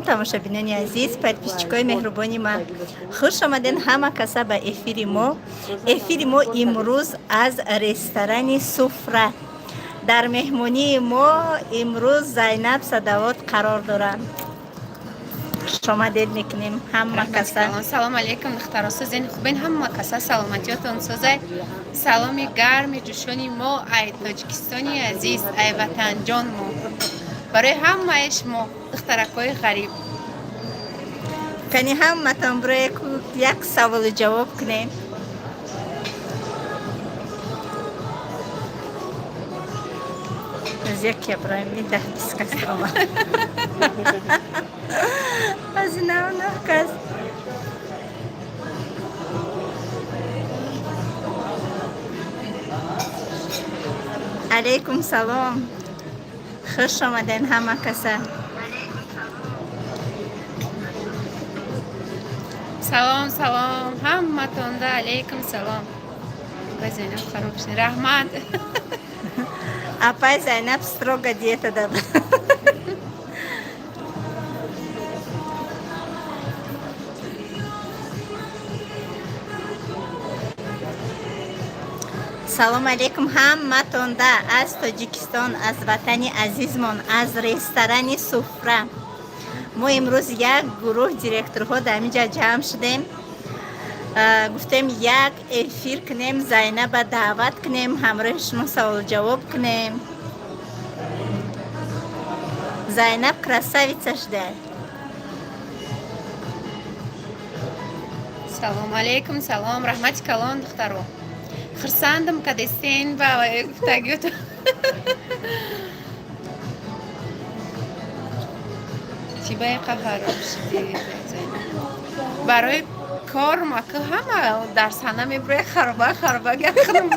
Тамошобинони азиз, подписчикои меҳрубони ман, хуш омаден ҳама каса ба эфири мо. Эфири мо имрӯз аз ресторани Суфра. Дар меҳмонии мо имрӯз Зайнаб Садавот қарор доранд. Хушомадед мекунем ҳама каса. Салом алейкум, духтаро, созен, хубен? Ҳама каса саломатиётон созай. Саломи гарми ҷӯшони мо ай Тоҷикистони азиз, ай ватанҷон мо барои ҳамаи шумо, духтаракҳои ғариб. Кани ҳаматон бироя як саволу ҷавоб кунем. Аз як яброим 10-20 кас омад. Аз нав кас. Алейкум салом, хуш омаден ҳама каса. Салом, салом ҳаматонда, алейкум салом. Апай Зайнаб хароб шуд, раҳмат. Апай Зайнаб строго диета дад. Салом алейкум ҳаматонда аз Тоҷикистон, аз ватани азизмон, аз ресторани Суфра. Мо имрӯз як гурӯҳ директорҳо дар инҷа ҷамъ шудем. Гуфтем, як эфир кунем, Зайнаба даъват кунем, ҳамроҳи шумо саволу ҷавоб кунем. Зайнаб красавица шуда. Салом алейкум, салом, раҳмати калон, духтаро, хурсандам кадестен ба гуфтагиёто. Чӣ ба яқа хароб шудӣ? Барои кор мака ҳама дар саҳна мебуроя, хароба хароба гахнам.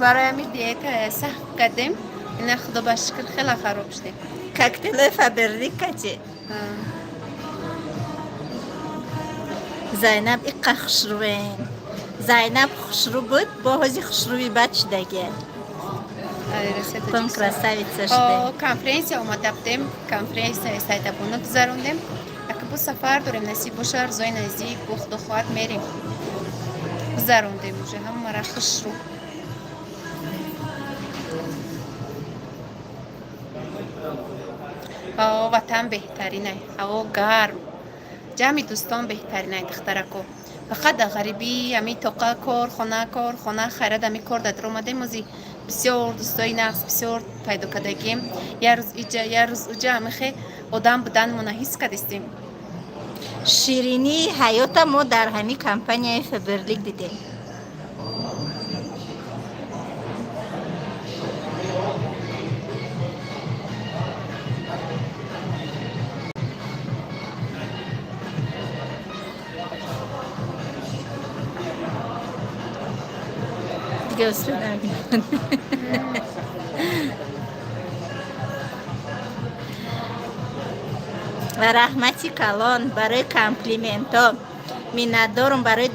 Барои ҳами диета сахт кардем, ина худо ба шукр, хела хароб шудем. Коктейлои Фаберлик качи. Зайнаб иққа хушрӯен. Зайнаб хушрӯ буд, бо ҳози хушрӯи бад шудагия. Том красавица шуда. Конференсия омада будем, конференсияи сайтабона гузарондем. Ака бо сафар дорем, насиб боша, рӯзои наздик, бо худо хоҳад, мерем. Гузарондем уже ҳамара хушрӯ. Ватан беҳтаринай, ҳаво гарм, ҷамъи дӯстон беҳтаринай, духтарако. Фақат дар ғарибӣ ами тоқа кор, хона, кор, хона, хайрат, ами кор дар омадем. Ози бисёр дӯстои нағз бисёр пайдо кардагием. Як рӯз иҷа, як рӯз уҷа, амихе одам буданмона ҳис кардистем. Ширинии ҳаёта мо дар ҳамин компанияи Фаберлик дидем. Дига успел намекунам. Ва раҳмати калон барои комплиментҳо. Миннатдорум барои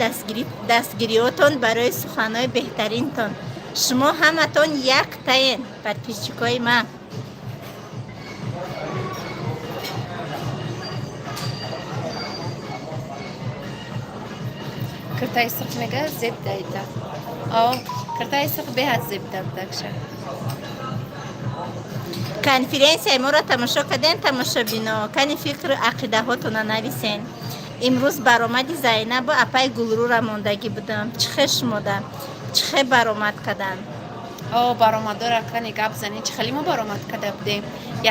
дастгириҳотон, барои суханҳои беҳтаринтон. Шумо ҳаматон яктаен, подписчикои ман. Киртаи сирх мега зеб даида. О, киртаи сирх беҳад зеб дабдакша. Конференсияи моро тамошо кардем, тамошобино? Кани фикру ақидаҳотона нависен. Имрӯз баромади Зайнабу апай Гулрӯра мондагӣ будам. Чӣ хел шумода, чӣ хел баромад карданд? О, баромадора кани гап занем, чӣ хеле мо баромад карда будем.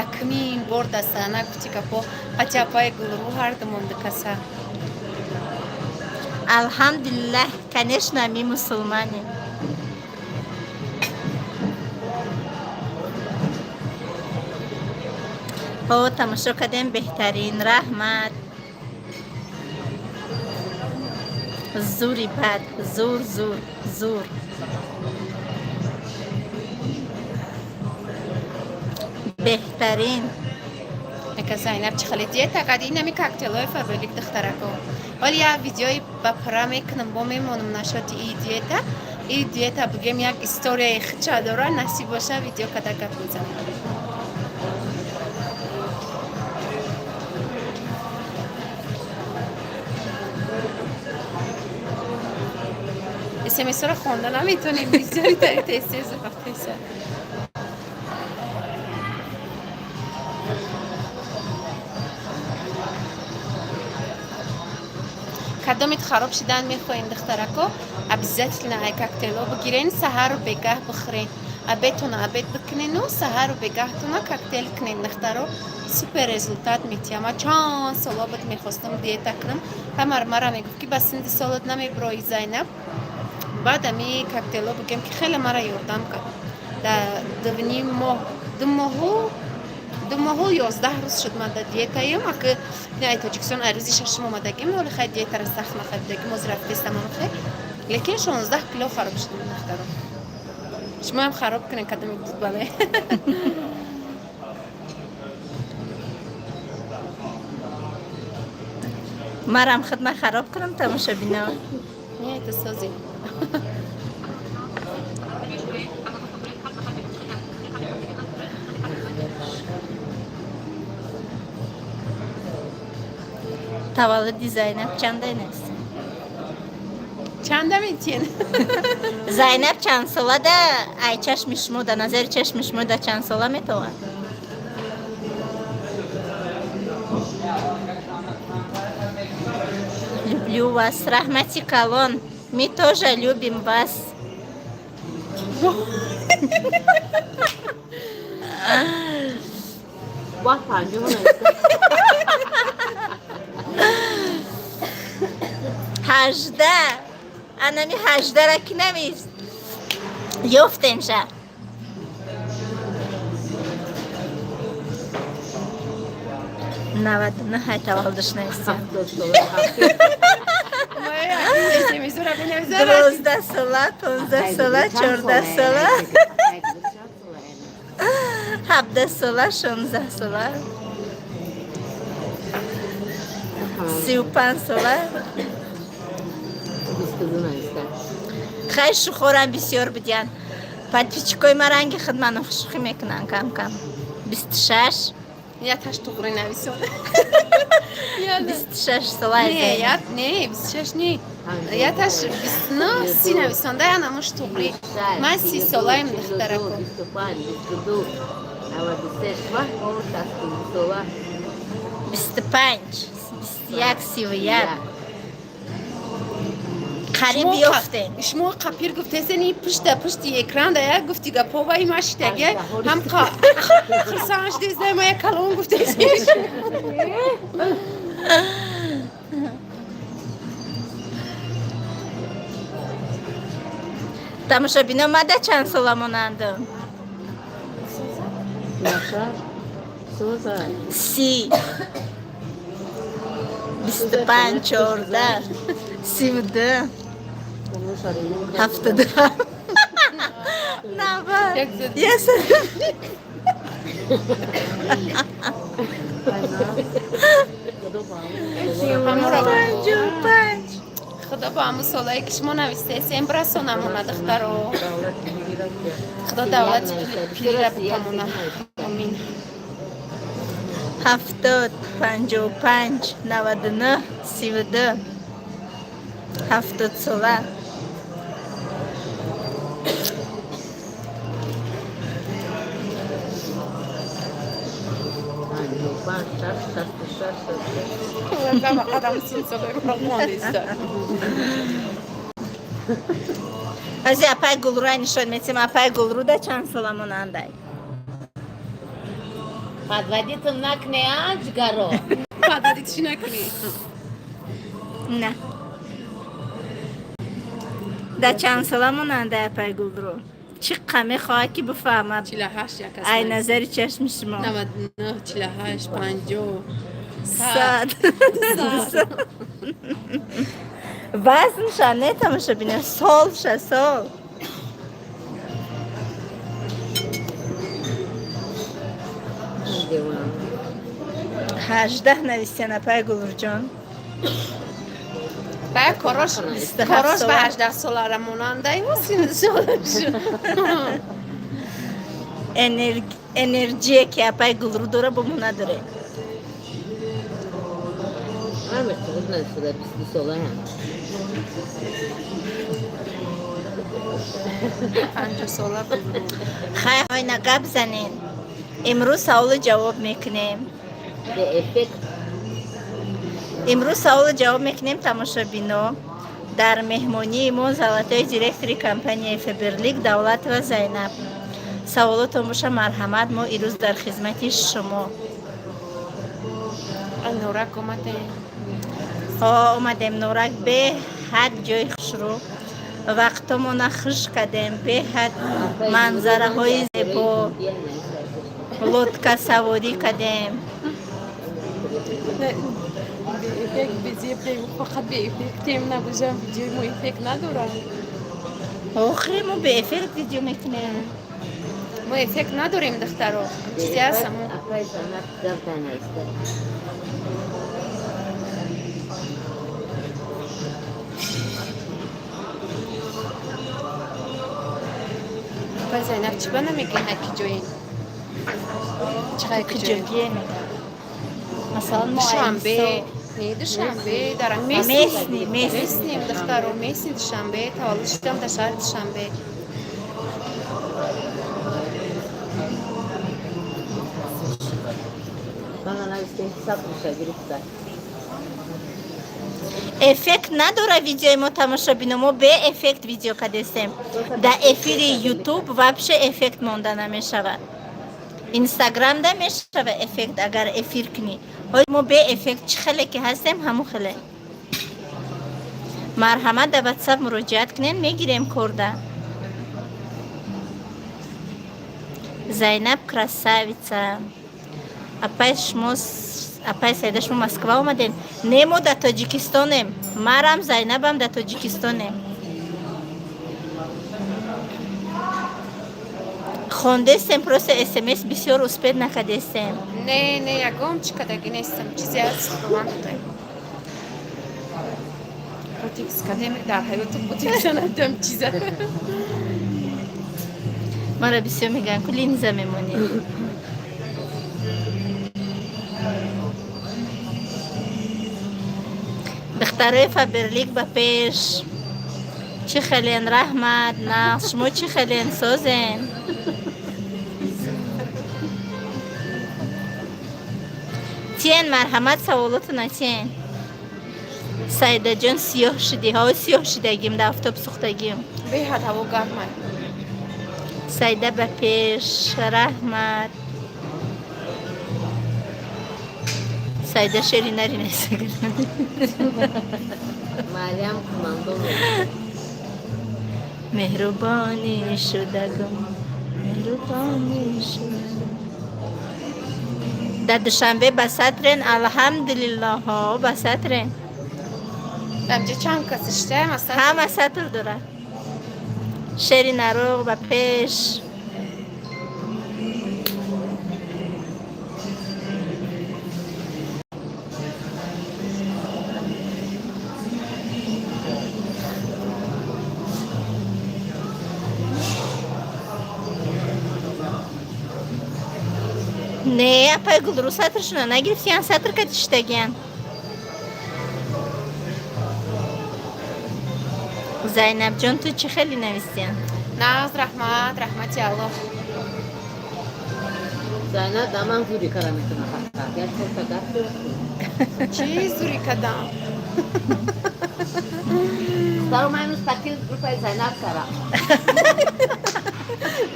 Якумин бор дар саҳна, гуфти гапо, ҳати апаи Гулрӯ ҳарду монда каса. Алҳамдулиллаҳ, конечно, мы мусулмане. Ҳо, тамошо кардем, беҳтарин, раҳмат. Зури бад, зур, зур, зур, беҳтарин. Ака Зайнаб чӣ хеле диета карди? Инами коктейлҳои Фаберлик, духтарако. Вале як видеои ба пурра мекунам, бо мемонам нашоти и диета. И диета бигем, як историяи хича дора, насиб боша, видео када гап мезанам. СМСро хонда наметонем, бисёри тари тез-тез рафтеса. Кадомит хароб шидан мехоҳем, духтарако, обязательно ай коктейло бигирен, саҳару бегаҳ бихӯрен. Обедтона обед бикунену саҳару бегаҳтона коктейл кунен, духтаро, супер результат метиҳам. Ма чанд соло буд мехостам диета кунам, ҳамар мара мегуфт, ки ба синни солот намебирои, Зайнаб. Баъд ами коктейло бигем, ки хеле мара ёрдам кард. Дар дувним моҳ, 2 моҳу 2 моҳу 11 рӯз шуд ман дар диетаем. Аки ай Тоҷикистон ай рӯзи шашум омадагим, вале хай диетара сахт нахабидагим, ҳозир рафтестам хай, лекин 16 кило хароб шудам, духтаро. Шумоам хароб кунед, кадоми дуд бале. Марам хидма хароб кунам, тамошобино. Не, это сози. Таваллуди Зайнаб чандай нест? Чанда метиен? Зайнаб чанд сола да ай чашми шумо, да назари чашми шумо, да чанд сола метавонад? Люблю вас, раҳмати калон, мы тоже любим вас. Ба 50 нависта. 18, анами 18-ра ки навист, ёфтемша. 99 ҳай таваллудаш навистем. 70 сола. 12 сола, 15 сола, 14 сола, 17 сола, 16 сола, 35 сола. 22 нависта. Хай, шухорам бисёр будиян. Подписчикои ма ранги худ ману шухӣ мекунанд кам кам. 26. Яташ туғри нависон. 26 сола. Не, я не, 26 не. Яташ 29, 30 нависонда, я намуш туғри. Ман 30 солаем, духтарако. 25, 22, 93, 62 сола. 25, 21, 31, қариб ёфтем. Шумо қапир гуфтесен, и пушта пушти экран да як гуфти гапо вай маштаге ҳам хурсанд шудесна, ма як калон гуфтесен. Тамошобино, ма да чанд сола монандам? Наша соза. 30, 25, 14, 32, 72, 90, 100. 55. Худо ба ҳамун солае, ки шумо навистесен, бирасонамона, духтаро. Худо давлати пирира битамона, амин. 70, 55, 99, 32, 70 сола. 55, 6, 66, 66. Қадам синсолаи мондеста. Ази апай Гулруа нишон метем. Апай Гулруда чанд сола монандай? Подводитам накне, а, ҷигаро. Подводить чӣ накунӣ? Не, да чанд сола монандай апай Гулру? Чӣ қа мехоҳад, ки бифаҳмад? 48 як. Ай назари чашми шумо. 99, 48, 50. 100 вазнша не, тамошобино, солша, сол. Девона. 18 навистян, апай Гулурҷон. Ба корош 27 корош ба сола. 18 солара монандай сину солаш. Энергие ки апай Гулру дора, бо мо надорем. Ҳама туғуд нависода 22 сола ҳам. 50-сола Гулру. Хай, ҳойна гап занен. Имрӯз саволу ҷавоб мекунем. Беэффект. Имрӯз саволу ҷавоб мекунем, тамошобино. Дар меҳмонии мо золотой директори компанияи Фаберлик Давлатова Зайнаб. Саволотон боша, марҳамат, мо ирӯз дар хизмати шумо. Норак омадем. Ҳо, омадем Норак, беҳад ҷои хушрӯ. Вақтомона хуш кардем, беҳад манзараҳои зебо, лодкасаворӣ кардем. Беэффект, безеб, фақат беэффектем набошам, видеои мо эффект надорад. Охире мо беэффект видео мекунем. Мо эффект надорем, духтаро. Чизе ҳаст амо. Апай Зайнаб гап наиста. Апай Зайнаб, чӣ ба намегӯед, на ки ҷоин? Чӣ ки ҷоин? Киҷогие мегӯям? Масалан, мо Душанбе. Айнисо. Не, Душанбе, дар Местный, местный. Местный, духтаро, местный Душанбе, таваллуд шудам дар шаҳри Душанбе. Мана нависте ҳисоб гирифта. Эффект надора видеои мо, тамошобино, мо беэффект видео кардестем. Дар эфири Ютуб вообще эффект монда намешавад. Инстаграмда мешава эффект, агар эфир кунӣ. Ҳои мо беэффект чӣ хеле ки ҳастем, ҳамун хеле. Марҳамат, дар Ватсап муроҷиат кунем, мегирем корда. Зайнаб красавица. Апай, шумо, апай Саида, шумо Москва омадем? Не, мо дар Тоҷикистонем. Марам, Зайнабам дар Тоҷикистонем. Хондестем, просто смс бисёр успеть накардестем. Не, не, ягон чӣ кардагӣ нестам. Чизе ҳаст, Худованд додай. Ботокс кардем, дар ҳаёту ботокса надидам чиза. Мара бисёр мегӯянд, ку линза мемонӣ. Духтарои Фаберлик ба пеш, чӣ хелен? Раҳмат, нағз, шумо чӣ хелен, созен? Тиен, марҳамат, саволотона тиен. Саидаҷон, сиёҳ шудӣ. Ҳаво сиёҳ шудагим, дар офтоб сӯхтагим. Беҳад ҳаво гармай. Саида ба пеш, раҳмат. Саида шери нари несагар. Мариам командон. Меҳрубонӣ шудагум, меҳрубонӣ шудагум. Дар Душанбе ба сатрен? Алҳамдулиллоҳо, ба сатрен. Дамҷа чанд кас ишта масалан? Ҳама сатр дорад. Шери нароғ ба пеш. Не, апай Гулру сатршуна нагирифтиян, сатр кати шиштагиян. Зайнабҷон, ту чӣ хеле навистиян? Нағз, раҳмат, раҳмати Аллоҳ. Зайнаб даман зури кара метона фақат. Як чорта гап дорад. Чӣ зури кардам? Духтаро, ман имрӯз такил группаи Зайнаб кардам.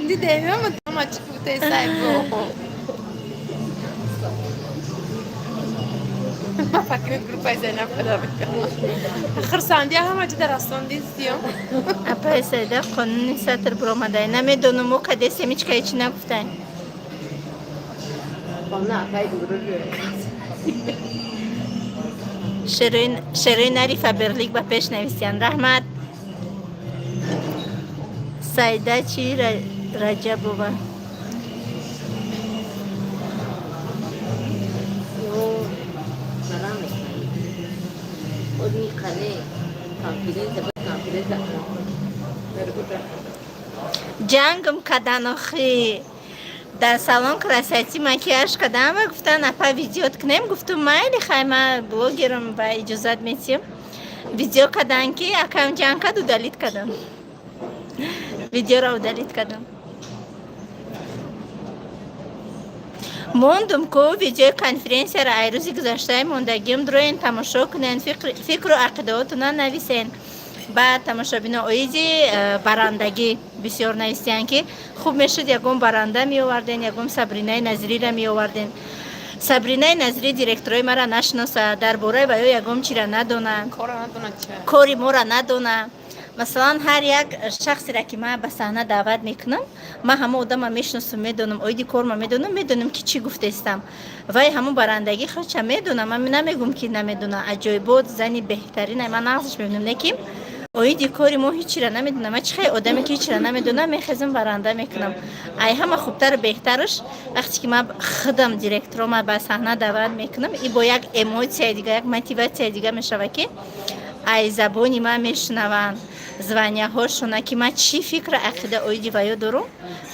Дидем, ама чӣ гуфтаи сайбо. Ман факри группаи Зайнаб кардам. Хурсандия ҳама ҷо дар расондистиё. Апай Саида, қонуни сатр биромадай, намедонам, мо кадесем, ҳеч кай чӣ нагуфтай. Хона апай Гулру. Шерои нари Фаберлик ба пеш навистиян, раҳмат. Сайда чӣ Раҷабова? Ё марам мекунад. Одни қане конференция ба конференция. Ҷангм кадан охи. Дар салон красоты макияж кардам ва гуфтан, апа, видеот кунем. Гуфтум, майли, хай, ма блогерам ва иҷозат метиҳам. Видео кардан ки акам ҷанг кард, удалить кардам. Видеоро удалить кардам. Мондум ку видеои конференсияро, ай рӯзи гузаштаи мондагим. Дроен, тамошо кунен, фикру ақидаотона нависен. Баъд тамошобино оиди барандагӣ бисёр навистиянд, ки хуб мешуд, ягон баранда меоварден, ягон Сабринаи Назирира меоварден. Сабринаи Назирӣ директорои мара нашиноса, дар бораи ва ё ягон чира надона, кори моро надона. Масалан, ҳар як шахсеро, ки ман ба саҳна даъват мекунам, ман ҳама одама мешиносам, медонам, оиди корма медонам, медонам, ки чӣ гуфтаистам. Вай ҳамун барандагӣ худша медонам, ман намегӯм, ки намедона. Аҷоибот, зани беҳтарина, ман нағзаш мебинам, не ки оиди кори мо ҳечира намедонам. Ман чӣ хел одаме, ки ҳечира намедонам, мехезам, баранда мекунам? Ай ҳама хубтару беҳтараш, вақте ки ман худам директорома ба саҳна даъват мекунам, и бо як эмоцияи дига, як мотиватсияи дига мешавад, ки ай забони ман мешунаванд, званияҳошона, ки ман чӣ фикру ақида оиди ваё дорум.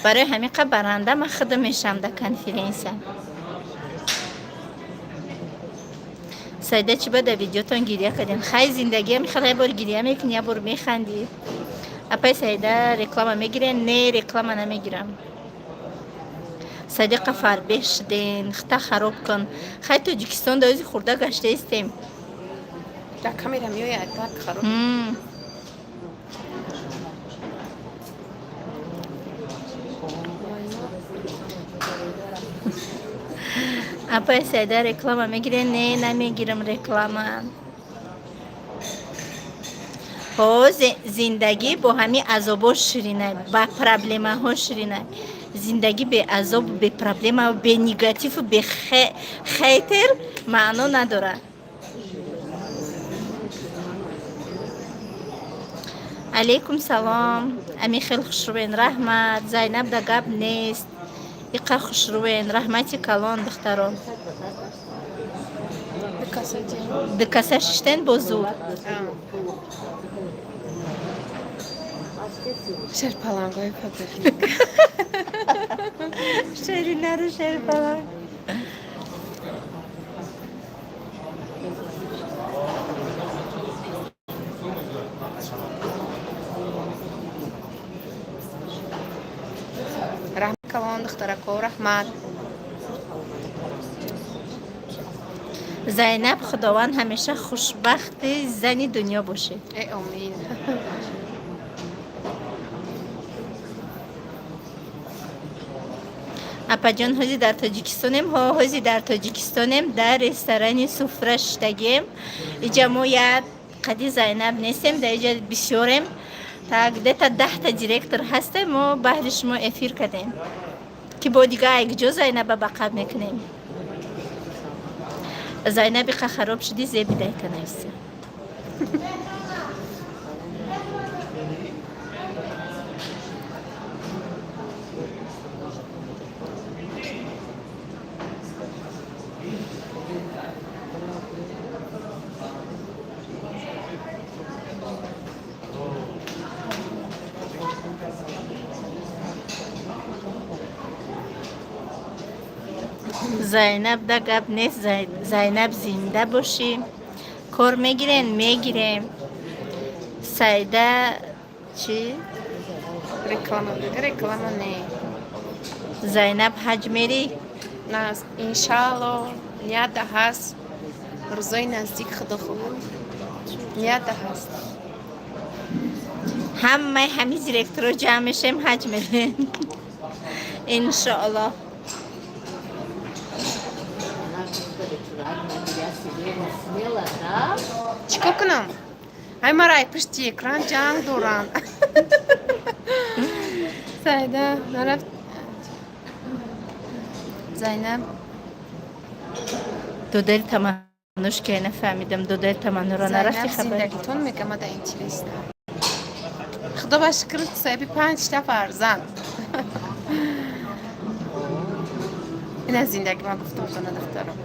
Барои ҳамин қа баранда ман худам мешавам дар конференсия. Сайда, чӣ ба дар видеотон гиря кардем? Хай, зиндагиам хел, як бор гиря мекунӣ, як бор механдӣ. Апай Сайда, реклама мегирен? Не, реклама намегирам. Сайда, фарбеҳ шуден, хта хароб кун. Хай, Тоҷикистон да ози хурда гаштаистем. Дар камера меояд, так хароб. Апай Сайда, реклама мегирен? Не, намегирам реклама. Ҳо, зиндагӣ бо ҳамин азобо ширинай, ба проблемаҳо ширинай. Зиндагӣ беазобу бепроблема, бе негативу бе хейтер маъно надорад. Алейкум салом. Ами хел хушрӯен, раҳмат. Зайнаб, да гап нест, иқа хушрӯен, раҳмати калон, духтаро. Дукаса шиштен бо зур. Шерпалангои Фаберлик. Шеринару шерпаланг. Раҳмат калон, духтарако, раҳмат. Зайнаб, Худованд ҳамеша хушбахти зани дунё бошед. Э, омин. Апаҷон, ҳози дар Тоҷикистонем? Ҳо, ҳози дар Тоҷикистонем, дар ресторани Суфра шиштагием. Иҷа мо як қади Зайнаб нестем, дар иҷа бисёрем, так где-то 10-та директор ҳастем. Мо баҳри шумо эфир кардем, ки бо дига айкҷо Зайнаба ба қаб мекунем. Зайнаби қа хароб шудӣ, зеби дайта нависа. Зайнаб, да гап нест. Зайнаб, зинда бошӣ. Кор мегирен? Мегирем. Сайда, чӣ? Реклама, реклама не. Зайнаб, ҳаҷ мерӣ? На, иншаалло, ниятда ҳаст, рӯзои наздик, худо хоҳад, ниятда ҳаст. Ҳамаи ҳами директоро ҷамъ мешем, ҳаҷ мерем, иншоаллоҳ. Смела, да? Чӣ кор кунам? Ай, мара ай пушти экран ҷанг доранд. Сайда нарафт. Зайнаб. Додари Таманнуш ки, нафаҳмидам, додари Таманнуро нарафти Зайнаб. Хабар. Зиндагитон мегамада интересно. Худо ба шукр, соҳиби панҷта фарзанд. Ин аз зиндаги ман гуфтам шона, духтарам.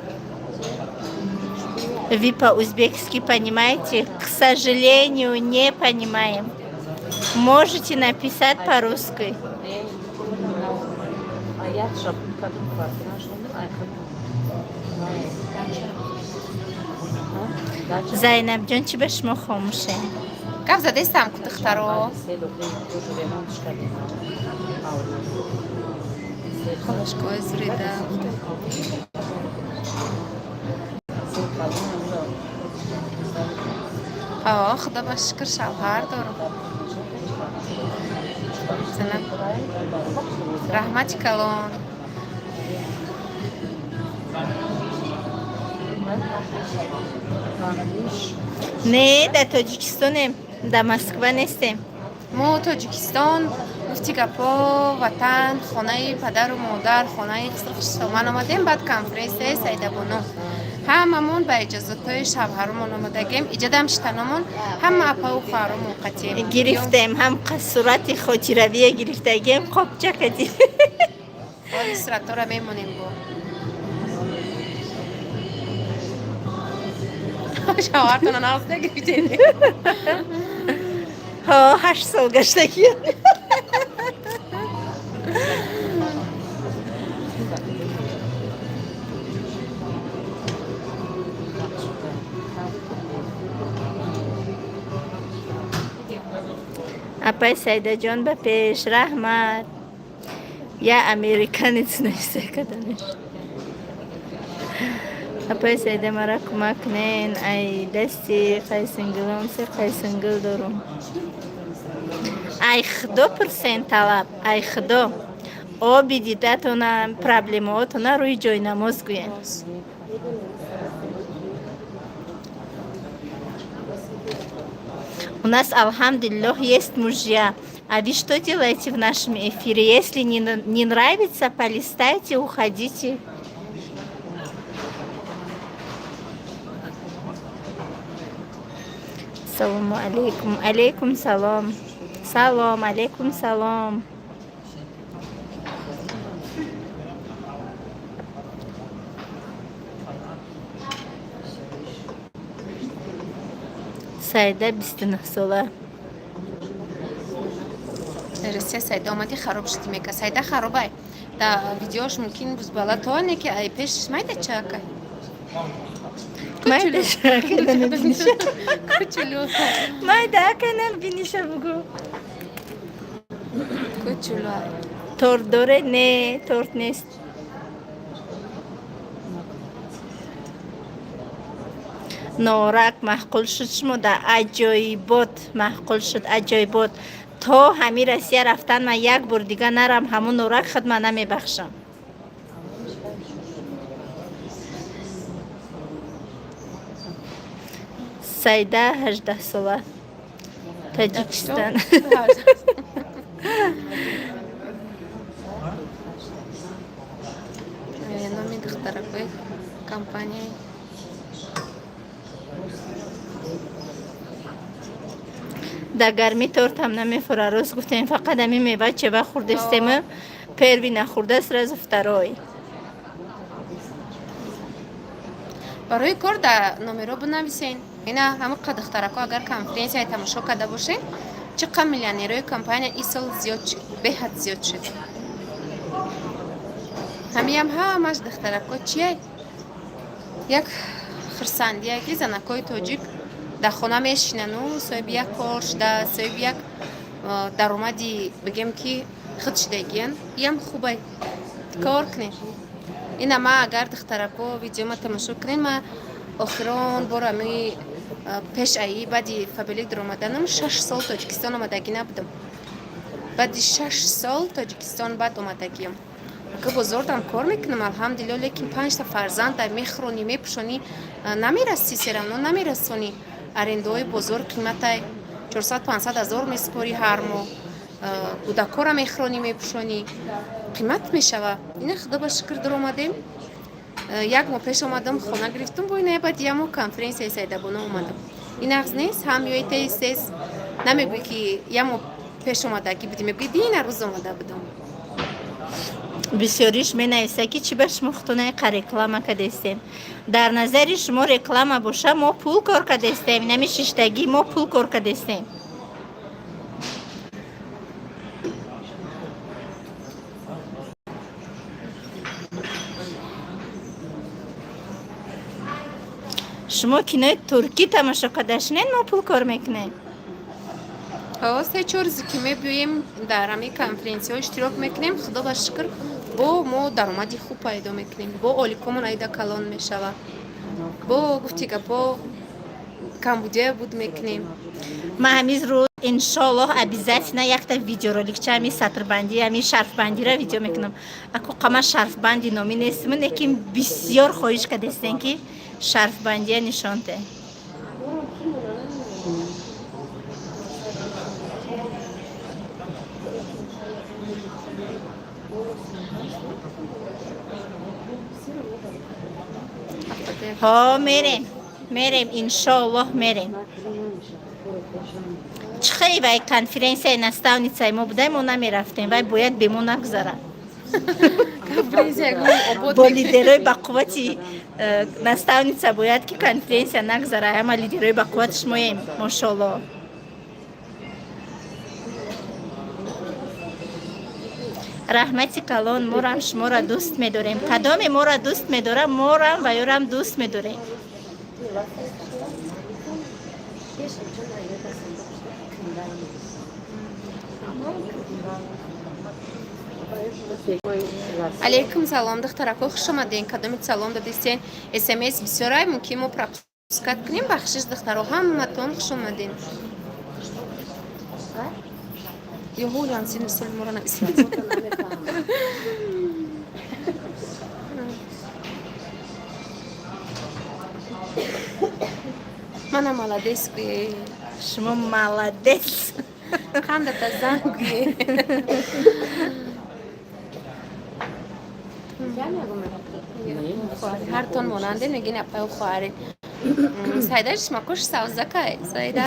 Вы по-узбекски понимаете? К сожалению, не понимаем. Можете написать по-русски. А я шапун кадом квартира шумо ай худам. Зайнабҷон, чӣ ба шумо хомӯшем? Гап задестам ку, духтаро. Холашкои зурида. О, худо ба шукр, шавҳар дорам. Зана. Раҳмати калон. Не, дар Тоҷикистонем, дар Москва нестем. Мо Тоҷикистон, гуфти гапо, ватан, хонаи падару модар, хонаи хисрхишсоман омадем. Баъд конференсияи Саидабоно ҳамамон ба иҷозатҳои шавҳарумон омадагем. Иҷадам шитаномон ҳама апаву хоҳарумон қатием. Гирифтем ҳам сурати хотиравия гирифтагем, қопча кадим. Оли суратҳоро мемонем бо шавҳартона нағз нагирифтед. Ҳо, 8 сол гаштагӣ. Апай Сайдаҷон, ба пеш, раҳмат. Я американец нависта каданеш. Апай Сайда, мара кӯмак кунен, ай дасти қайсингилон, се қайсингил дорум. Ай худо пурсен, талаб ай худо. Оби дидатона, проблемаотона рӯи ҷойнамоз гӯен. У нас, алҳамдулиллоҳ, есть мужья. А вы что делаете в нашем эфире? Если не нравится, полистайте, уходите. Салому алейкум. Алейкум салом. Салом, алейкум салом. Сайда 29 сола. Россия Сайда омади, хароб шуди мека. Сайда харобай. Да видеош мумкин бузбала то не ки ай пеш майда чака. Майда шака намебиниша. Кучулу. Майда ака намебиниша бугу. Кучулу. Торт доре? Не, торт нест. Норак маъқул шуд шумо да? Аҷоибот маъқул шуд, аҷоибот. То ҳамин Россия рафтан ман як бор дига нарам, ҳамун норак худ ман намебахшам. Сайда 18 сола, Таҷикистон. Номи духтаракои компанияи. Дар гармӣ тортам намефура, рост гуфтем. Фақат ҳамин мева чева хӯрдестему первый нахӯрда, сразу второй. Барои кор дар номеро бинависен. Ина ҳамон қа духтарако, агар конференсияи тамошо карда бошед, чӣ қа миллионерои компания ин сол зиёд, беҳад зиёд шуд. Ҳамиам ҳамаш, духтарако, чия, як хурсандие ки занакҳои тоҷик дар хона мешинану соҳиби як кор шуда, соҳиби як даромади, бигем ки, худ шудагиян. Иам хубай, кор кунед. Ина ма, агар духтарако видеома тамошо кунед, ма охирон бор ами пеш аи баъди Фаберлик даромаданам 6 сол Тоҷикистон омадагӣ набудам. Баъди 6 сол Тоҷикистон баъд омадагиам. Ака, бозордам кор мекунам, алҳамдулилло, лекин панҷта фарзанд мехӯронӣ, мепӯшонӣ, намерасӣ, всё равно намерасонӣ. Арендаҳои бозор қиматай, 400-500 ҳазор месупорӣ ҳар моҳ. Кӯдакҳоро мехӯронӣ, мепӯшонӣ, қимат мешава. Ина, худо ба шукр, даромадем. Як моҳ пеш омадам, хона гирифтам, бо ина баъд як моҳ конференсияи Сайдабоно омадам. Ин нағз нест? Ҳам ёитаи сес намегӯӣ, ки як моҳ пеш омадагӣ будӣ, мегӯӣ, дина рӯз омада будам. Бисёриш менависа, ки чӣ ба шумо хутунаи қа реклама кардестем. Дар назари шумо реклама боша, мо пул кор кардестем. Инами шиштагӣ мо пул кор кардестем. Шумо кинои туркӣ тамошо кардашинед, мо пул кор мекунем. Се-чор рӯзе ки мебиёем, дар ҳамин конференсияҳо иштирок мекунем, худо ба шукр, бо мо даромади хуб пайдо мекунем, бо оликомон айда калон мешава, бо гуфти гапо камбудия буд мекунем. Ман ҳамин рӯз, иншоаллоҳ, обязательно якта видеороликча ҳамин сатрбандӣ, ҳамин шарфбандиро видео мекунам. Аку қама шарфбанди номӣ нестм, лекин бисёр хоҳиш кардестен, ки шарфбандия нишон де. Ҳо, мерем, мерем, иншоаллоҳ, мерем. Чӣ хеле вай конференсияи наставницаи мо будай, мо намерафтем. Вай бояд бе мо нагузарад. Конференсия ягон обод. Бо лидерои бақуввати наставница бояд ки конференсия нагузара. Ҳама лидерои бақуввати шумоем, мошоаллоҳ. Раҳмати калон, морам шуморо дӯст медорем. Кадоме моро дӯст медорам, морам ва ёрам дӯст медорем. Алейкум салом, духтарако, хуш омадем. Кадоми салом дадистен, смс бисёрай, мумкин мо пропускать кунем, бахшиш, духтаро, ҳаматон хуш омадем. Ёҳу лансин мисоли моро нависед. Мана молодец гӯе. Шумо молодец. Қандата зан гӯе. Ҳартон монанде мегин, апаю хоҳаре. Сайда шмакуш савзакай сайда.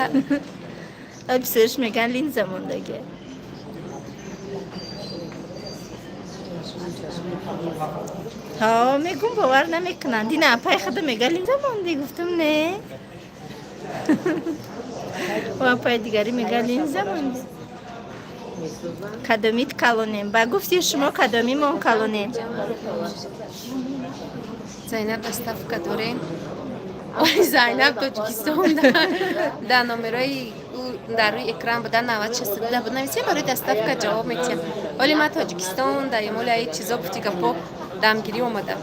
Бисёрш меган, линза мондаге. Ҳо, мегум, бовар намекунанд. Дина апай худа мега, линза монди, гуфтам, не. О, апай дигари мега, линза монди. Кадомит калонем? Ба гуфти шумо, кадомимон калонем? Зайнаб, доставка дорем. Ой, Зайнаб, Тоҷикистон да номерои дар рӯи экран буда, 9062 буд, нависем, барои доставка ҷавоб метиҳам. Оли ман Тоҷикистон да емоли аи чизо, гуфти гапо, дамгирӣ омада.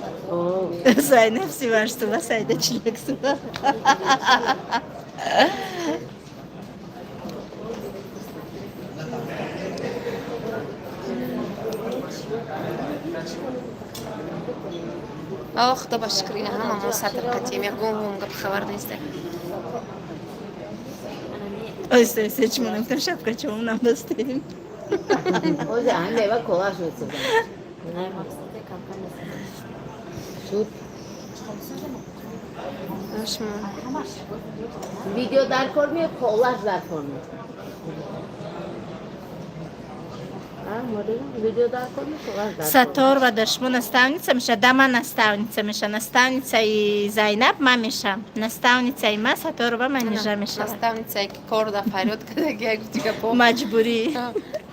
Зайнаб 38 сола, Сайда 41 сола. О, худо ба шукр, ина ҳама мо сатр қатием, ягон гап хабар неста. Оҳиста оҳиста, чӣ монам, шапкачаомонам бастем. Ози ҳами мева колаш месозам. Шуд. Шумо. Видео дар кор меё, колаш дар кор меё. Видео дар кор меё, колаш дар кор. Сатор ва дар шумо наставница меша? Да, ман наставница меша. Наставницаи Зайнаб ман мешам. Наставницаи ман Саторова Манижа мешавад. Наставницае ки кор да фарёд кадаги, гуфти гапо. Маҷбурӣ.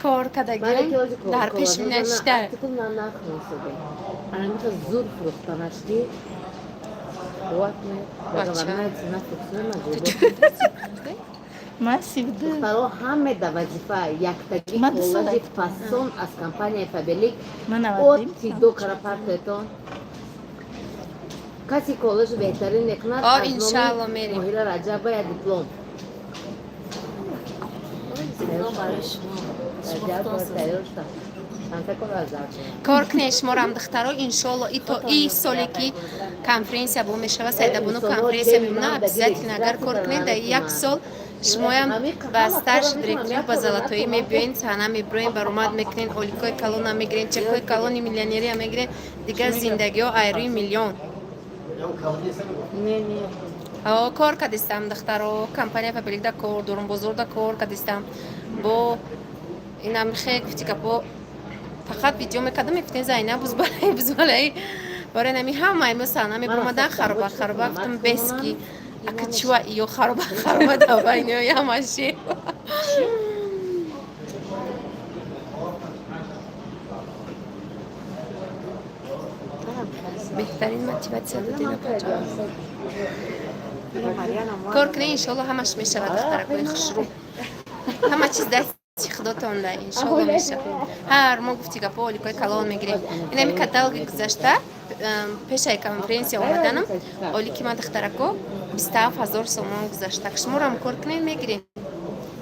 Кор кадагим, дар пеши нашида. Анамиха зур фурӯхтанашди қувват. Бача. Ман 32. Духтаро, ҳаме да вазифа яктагӣ Ман 2 сола. коллажи фасон аз компанияи Фабелик Ман 92. от до кара партоетон. Каси коллажи беҳтарин мекунад, О, аз номи иншаалло, мерем. Моҳира Раҷаба як диплом. Диплом барои шумо. Шумо Раҷаб худтон созед. тайёр шудам. Чанда кор аз дар кунам. Кор кунед шуморам, духтаро, иншоалло, и то и соле ки конференсия бо мешава, Сайдабону конференсия мемона, обязательно, агар кор кунед, дар як сол шумоям ба старший директорӣ, ба золотоӣ мебиёен, саҳна мебироен, баромад мекунен, оликои калона мегирен, чекҳои калони миллионерия мегирен, дигар зиндагиҳо айрӯи миллион. Не, не. О, кор кардистам, духтаро, компания Фабеликда кор дорум, бозорда кор кардистам, бо инам хе, гуфти гапо, фақат видео мекардам, мегуфтем, Зайнаб бузбалаи, бузбалаи, барои нами ҳамаи мо саҳна мебиромадан, хароба хароба. Гуфтам, бес ки ака чива ё хароба хароба давайни ҳамаши. Беҳтарин мотиватсия додин, апаҷон. Кор кунед, иншоалло, ҳамаш мешавад, духтаракои хушрӯ. Ҳама чиз дасти худотонда, иншолло, меша. Ҳар мо, гуфти гапо, оликои калон мегирем. Инами каталоги гузашта, пешаи конференсия омаданам, олики ман, духтарако, 27 000 сомон гузашта. Шуморам кор кунед, мегирем.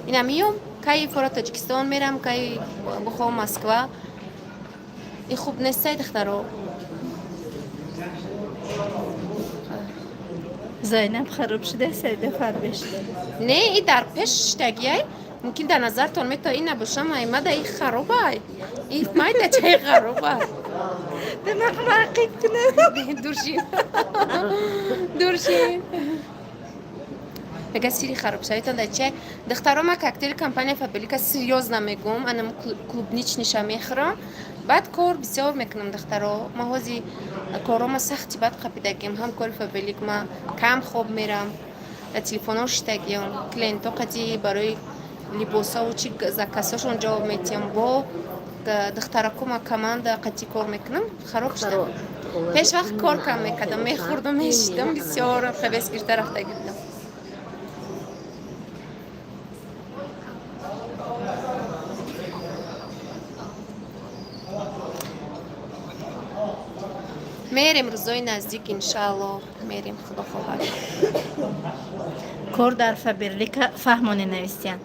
Ина миём, кай фора Тоҷикистон мерам, кай бухом Москва. И хуб нестай, духтаро. Зайнаб хароб шуда, Саида фарбе шуда. Не, и дар пеш шиштагиай, мумкин дар назартон мето ин набошам, аймада и харобай, и майдачаи харобай. Демақ кунад. Дуршин, дуршин. Мега, сири харобшавитон дар чай? Духтаро, ма коктейли компания Фаберлика, серьёзно мегӯм, анам клубничный ша мехӯрам, баъд кор бисёр мекунам. Духтаро, ма ҳози корома сахти бад қапидагим, ҳам кори Фаберлик, ма кам хоб мерам, дар телефонҳо шиштагиам, клиентҳо қати барои либосаву чи заказҳошон ҷавоб метиҳам, бо духтарако ма команда қати кор мекунам, хароб шудам. Пеш вақт кор кам мекардам, мехӯрдам, мешидам, бисёр хабес гирифта рафта гирдам. Мерем рӯзои наздик, иншаалло, мерем, худо хоҳад. Кор дар Фаберлика фаҳмоне, навистиян.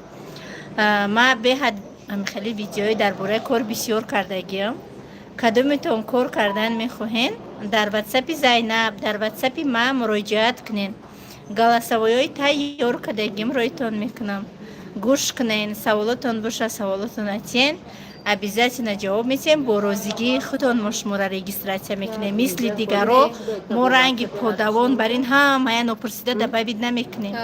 Ма беҳад хеле видеои дар бораи кор бисёр кардагиам. Кадометон кор кардан мехоҳен, дар ватсапи Зайнаб, дар ватсапи ма муроҷиат кунен. Голосовой ҳои тайёр кардагим роитон мекунам, гӯш кунен. Саволотон боша, саволотон атиен, обязательно ҷавоб метиҳем. Бо розигии худтон мо шуморо регистрация мекунем. Мисли дигаро мо ранги подавон бар ин ҳамая нопурсида добавить намекунем.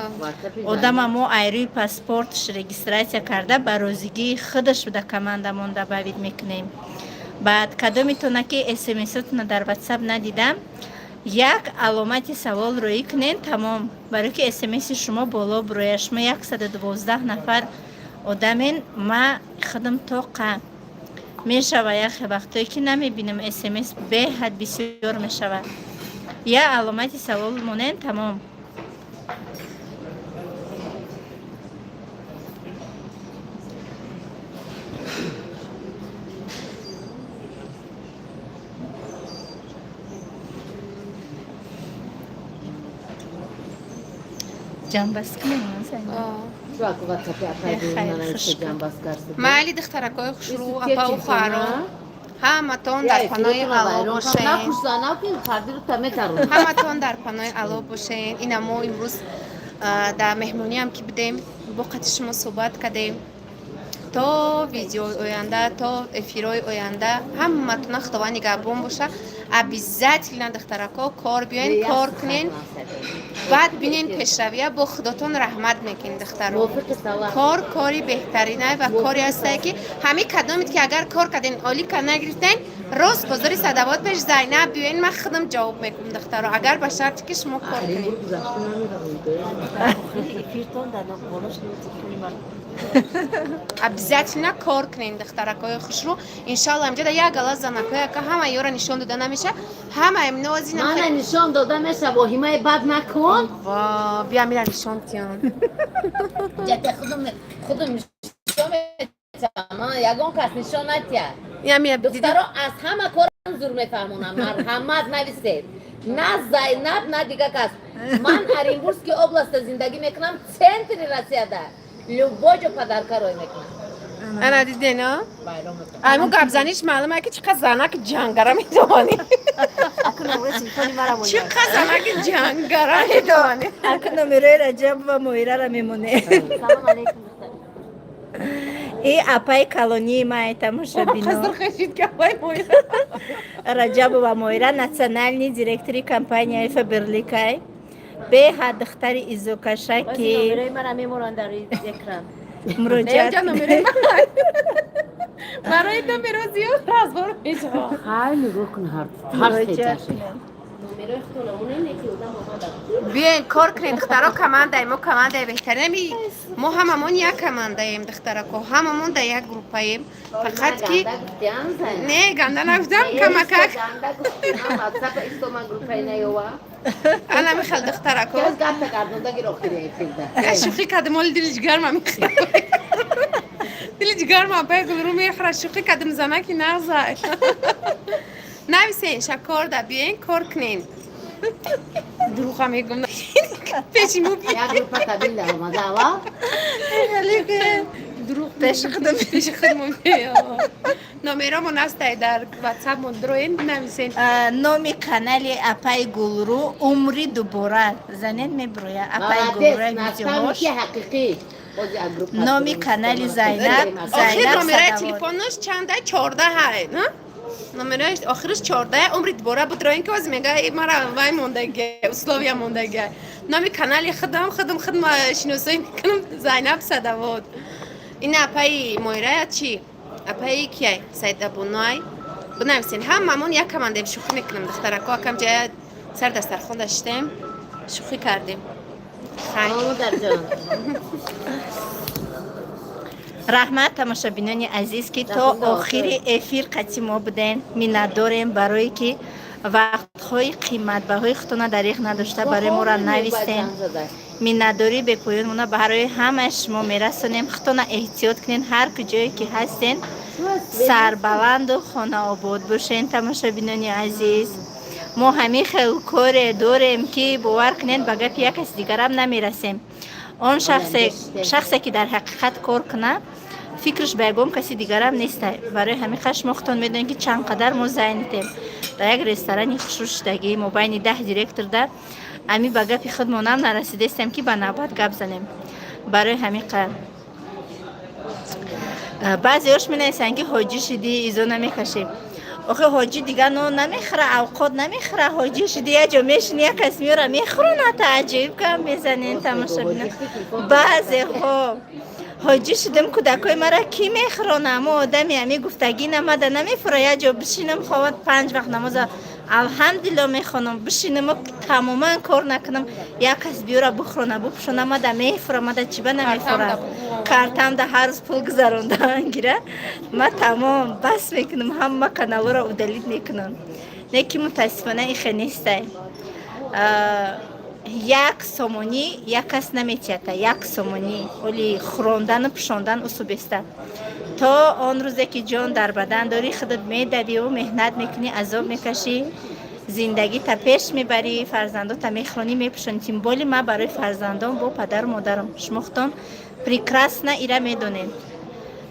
Одама мо айрӯи паспортш регистрация карда, ба розигии худаш да командамон добавить мекунем. Баъд кадометона ки смсотона дар ватсап надидам, як аломати савол рӯӣ кунен, тамом, барои ки смси шумо боло буроя. Шумо 112 нафар одамен, ма худам тоқа мешава, яхе вақтое ки намебинам, смс беҳад бисёр мешавад. Я аломати савол монен, тамом. Ҷамбаст кунем. Майли, духтаракои хушрӯ, апау, хоҳаро, ҳаматон дар паноҳи Алло бошен, ҳаматон дар паноҳи Алло бошен. Ина мо имрӯз дар меҳмониам ки будем, бо қати шумо суҳбат кардем. То видеои оянда, то эфирҳои оянда, ҳаматона Худованд нигаҳбон боша. Обязательно, духтарако, кор биёен, кор кунен, баъд бинен пешравия, бо худотон раҳмат мекунед. Духтаро, кор кори беҳтаринай ва коре ҳастае, ки ҳамин кадомед ки агар кор карден, олика нагирифтен, рост бозори Садавод пеш Зайнаб биёен, ман худам ҷавоб мекунам. Духтаро, агар ба шарте ки шумо кор кунед. Эфиртон дар болош телефони ман. Обязательно кор кунем, духтаракои хушрӯ. Иншалло, инҷода як гала занакои ака, ҳама ёра нишон дода намеша, ҳама имнозина. Мана нишон дода меша, воҳимаи бад накун. Ва бия, мира нишон тиён. Ҷата худум худум нишон метиҳам, ман ягон кас нишон натиҳад. Ямия. Духтаро, аз ҳама корам зур мефаҳмонам. Марҳамат, нависед. На Зайнаб, на дигар кас. Ман Оренбургский областда зиндагӣ мекунам, центри Россияда, любой ҷо подарка рой мекунам. Ана диден, а? Байром мекунам. Айму гапзаниш маълум ки чӣ қадр занак ҷангара медонӣ. Акун номери телефони мара Чӣ қадр занаки ҷангара медонӣ. Ака, номерои Раҷаб ва Моирара мемоне. Салом алейкум, духтар. И апаи калонии ма тамошобино. Қазир хешид гапай моира. Раҷабова Моира, национальный директори компанияи Фаберликай, беҳад духтари изокаша Бози ки номерои мара мемонанд дар экран. муроҷиат. Номерои барои номеро зиёд разбор мешавад. Хай, нигоҳ кун, ҳар Муроҷиат. сеташе. Номерои худтон монед, ки одам омада. Биёен, кор кунем, духтаро. Командаи мо командаи беҳтарин. Мо ҳамамон як командаем, духтарако, ҳамамон дар як группаем, фақат ки Ганда гуфтиам, Зайнаб? Не, ганда нагуфтам, камакак. Ганда гуфти. Ман ватсапа истома, группаи наёва. Ана михел, духтарако. Кас гапта гардонда гир охири эфирда. Шӯхӣ кардем, оли дилиш гарма мехӯрад. Дили ҷигарма, апаи Гулрӯ мехӯра, шӯхӣ кардам, занаки нағзай. Нависен, шакорда биёен, кор кунен. Дурӯға мегум, пеши мо. Як группа табил дар омада аввал. Дурӯғ. Пеши худам. Пеши худмо. Номеромон ҳастай дар ватсапмон, дроен, нависен. Номи канали апаи Гулрӯ «Умри дубора» занен, меброя апаи Молодец, Гулрӯ видеоҳош. Наставники ҳақиқӣ. Бози аз группа Номи канали Зайнаб, Охир Зайнаб номераи Садавод. телефонаш чанда? 14 ҳай, на? Номераи охириш 14. «Умри дубора» будроен, ки ози мега, мара вай мондаги, условия мондаги. Номи канали худам, худам шиносоӣ мекунам, Зайнаб Садавод. Ин апаи Моирая чи, апаи кияй, Сайдабоноай, бинависен. Ҳамамон як командем. Шӯхӣ мекунам, духтарако, акам ҷая сар дастархон даштем, шӯхӣ кардем. Хай. Модарҷон. Раҳмат, тамошобинони азиз, ки то охири эфир қатъи мо буден. Миннатдорем, барое ки вақтҳои қиматбаҳои худтона дариғ надошта, барои моро навистем. Миннатдории бепоёнмона барои ҳамаи шумо мерасонем. Худтона эҳтиёт кунен, ҳар куҷое ки ҳастен, сарбаланду хонаобод бошен. Тамошобинони азиз, мо ҳамин хел коре дорем, ки бовар кунед, ба гапи як каси дигарам намерасем. Он шахсе ки дар ҳақиқат кор кунад, фикраш ба ягон каси дигарам неста. Барои ҳамин қадр шумо худтон медонед, ки чанд қадар мо занятем. Дар як ресторани хушрӯ шудагӣ мобайни 10 директорда ами ба гапи худмонам нарасидастем, ки ба навбат гап занем. Барои ҳамин қадр баъзеош менависанд, ки ҳоҷӣ шидӣ, изо намекашем. Охе, ҳоҷӣ дига нон намехӯра, авқот намехӯра. Ҳоҷӣ шиди, як ҷо мешини, як кас меёра, мехӯрона. Тааҷҷуб кам мезанен, тамошобино. Баъзеҳо: «Ҳоҷӣ шудам, кӯдакҳои мара кӣ мехӯрона?» Мо одами ами гуфтагӣ намада намефура. Як ҷо бишинам, ховад, панҷ вақт намоза, алҳамдулилло, мехонам, бишинаму тамоман кор накунам, як кас биёра, бухӯрона, бупӯшона, мада мефура. Мада чиба намефура? Картамда ҳар рӯз пул гузарондаан гира, ма тамом бас мекунам, ҳама каналҳоро удалить мекунам. Не ки мутаассифона ихе нестай. 1 сомонӣ як кас наметията, 1 сомонӣ. Оли хӯрондану пӯшондан усубеста. То он рӯзе ки ҷон дар бадан дорӣ, худат медавиву меҳнат мекунӣ, азоб мекашӣ, зиндагита пеш мебарӣ, фарзандота мехӯронӣ, мепӯшонӣ. Тем более ман барои фарзандон бо падару модарам. Шумо худтон прекрасно ира медонед.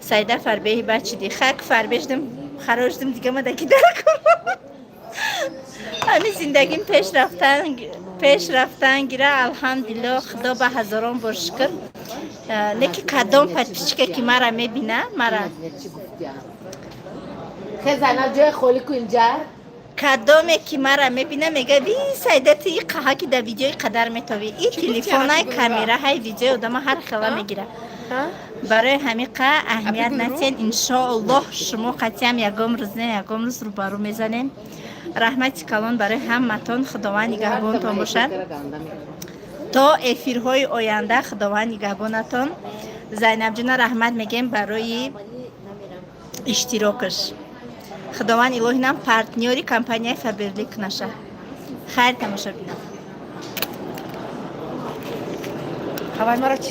Сайда, фарбеҳи бачиди хак, фарбе шудам, харо шудам, дига мадаки дар ҳамин зиндагим пеш рафтан гира. Алҳамдулилло, Худо ба ҳазорон бор шукр. Не ки кадом подписчика ки мара мебина, мара Хе, Зайнаб, ҷои холӣ ку инҷа. Кадоме ки мара мебина, мега: «Ви, Сайда, ту и қаҳа ки дар видеои қадар метовӣ, и телефонай камераҳай видеои одама ҳар хела мегира». Барои ҳамин қа аҳамият натиҳен. Иншоаллоҳ, шумо қатъиам ягон рӯз не, ягон рӯз рӯбарӯ мезанем. Раҳмати калон барои ҳаматон, Худованд нигаҳбонтон бошад. То эфирҳои оянда Худованд нигаҳбонатон. Зайнабҷона раҳмат мегем барои иштирокаш. Худованд илоҳинам партнёри компанияи Фаберлик наша. Хайр, тамошобинам. Ҳавай маро чизе.